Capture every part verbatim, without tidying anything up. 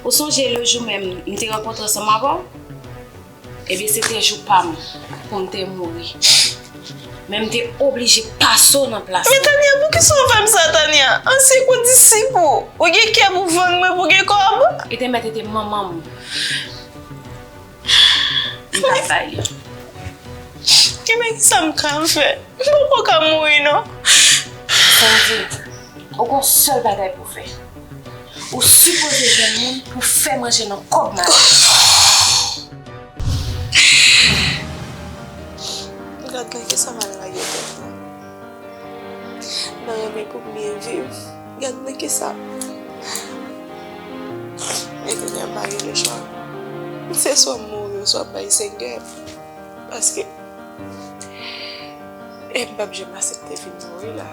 Ou sonje le jou menm m te rankontre ansanm avè w? Ebyen, se te jou pa m pou m te mouri. Men m te oblije pase w nan plas mwen. Men Tania, poukisa w fè m sa, Tania? Ansyen kondisip ou, ou gen kè pou vann mwen pou gen kòb? E te mèt ete manman m. M t ap bay li. Ebyen, kisa m ka fè? M poko ka mouri, non. Sandy, ou gon sèl bagay pou w fè. Ou sipoze jwenn moun pou fè manje nan kòb mari. Gad nan kisa m al lage tèt mwen. Nan renmen pou m byen viv. Gad nan kisa. Men kounye a m pa gen lechwa. Se swa m mouri oswa m bay Senyè. Paske e m p ap janm aksepte vin mouri la.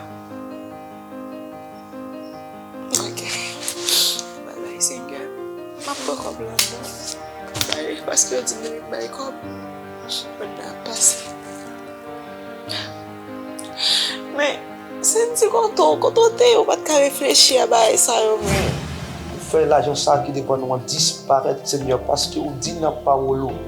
Ok. Bagay Senyè. M ap pran kòb la non. Bay, paske yo di m depi m bay kòb, mòn nan ap pase. Men, Sendy, kote w, kote w te ye, ou pa t ka reflechi a bagay sa yo, men. Ou fè lajan sa ki devan nou an disparèt, Senyè, paske ou di nan pawòl ou,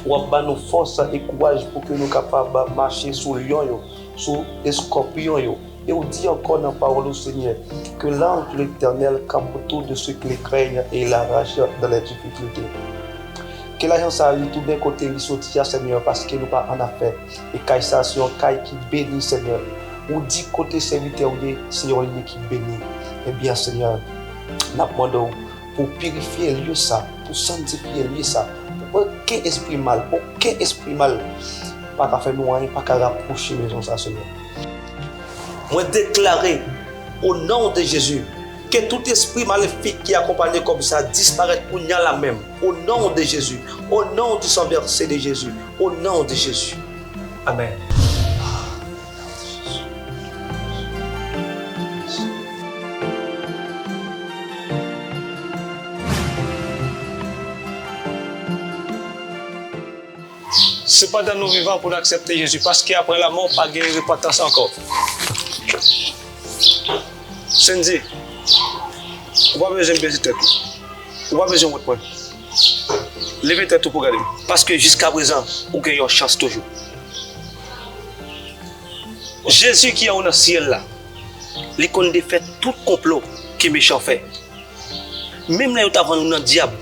w ap ba nou fòs e kouraj pou ke nou kapab mache sou lyon yo, sou eskòpyon yo. E ou di ankò nan pawòl ou, Senyè, que l'ange de l'Éternel campe autour de ceux qui le craignent et il arrache dans les difficultés. Ke lajan sa a li tounen kote li soti a, Senyè, paske nou pa annafè. E kay sa a se yon kay ki beni, Senyè. Ou di kote sèvitè w ye, se yon lye ki beni. Ebyen, Senyè, n ap mande w pou w pirifye lye sa, pou w sanntifye lye sa, pou okenn espri mal, okenn espri mal pa ka fè nou anyen, pa ka rapwoche mezon sa, Senyè. Mwen deklare, o non de Jezi, ke tout espri malefik ki akonpanye kòb sa disparèt kounye a la menm, o non de Jezi, o non du sang versé de Jezi, o non de Jezi. Amèn. Sepandan, nou vivan pou n aksepte Jezi, paske apre lanmò, pa gen repantans ankò. Sendy, ou pa bezwen bese tèt ou. Ou pa bezwen wont mwen. Leve tèt ou pou gade m, paske jiskaprezan, ou gen yon chans toujou. Jezi ki anwo nan syèl la, li konn defèt tout konplo ke mechan fè. Menm lè yo ta vann ou nan dyab,